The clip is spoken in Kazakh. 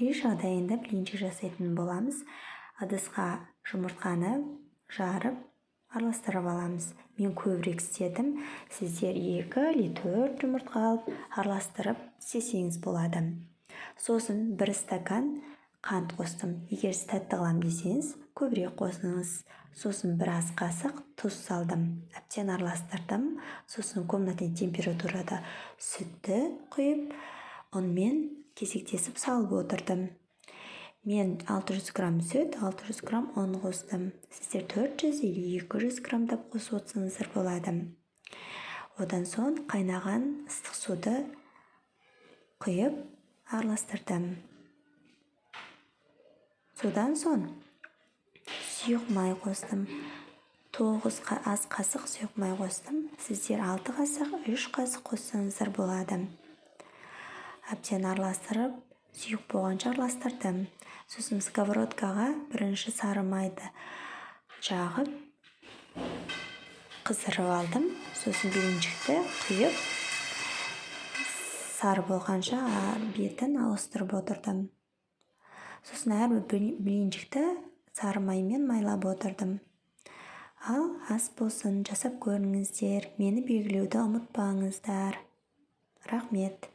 Үй жағдайында блинчик жасайтын боламыз. Ыдысқа жұмыртқаны жарып, араластырып аламыз. Мен көбірек істедім, сіздер 2 или 4 жұмыртқа алып, араластырып істесеңіз болады. Сосын 1 стакан қант қостым. Егер сіз тәтті қыламын десеңіз, көбірек қосыңыз. Сосын бір ас қасық тұз салдым, әбден араластырдым. Сосын комнатный температурада сүтті құйып, ұнмен кезектесіп салып отырдым. Мен 600 грамм сүт, 600 грамм ұн қостым. Сіздер 400 или 200 граммдап қосып отырсаңыздар болады. Одан соң қайнаған ыстық суды құйып, араластырдым. Содан соң сұйық май қостым. 9 ас қасық сұйық май қостым. Сіздер 6 қасық, 3 қасық қоссаңыздар болады. Әбден араластырып, сұйық болғанша араластырдым. Сосын сковородкаға бірінші сары майды жағып, қыздырып алдым. Сосын блинчикті құйып, сары болғанша бетін ауыстырып отырдым. Сосын әрбір блинчикті сары маймен майлап отырдым. Ал, ас болсын, жасап көріңіздер. Мені белгілеуді ұмытпаңыздар. Рахмет.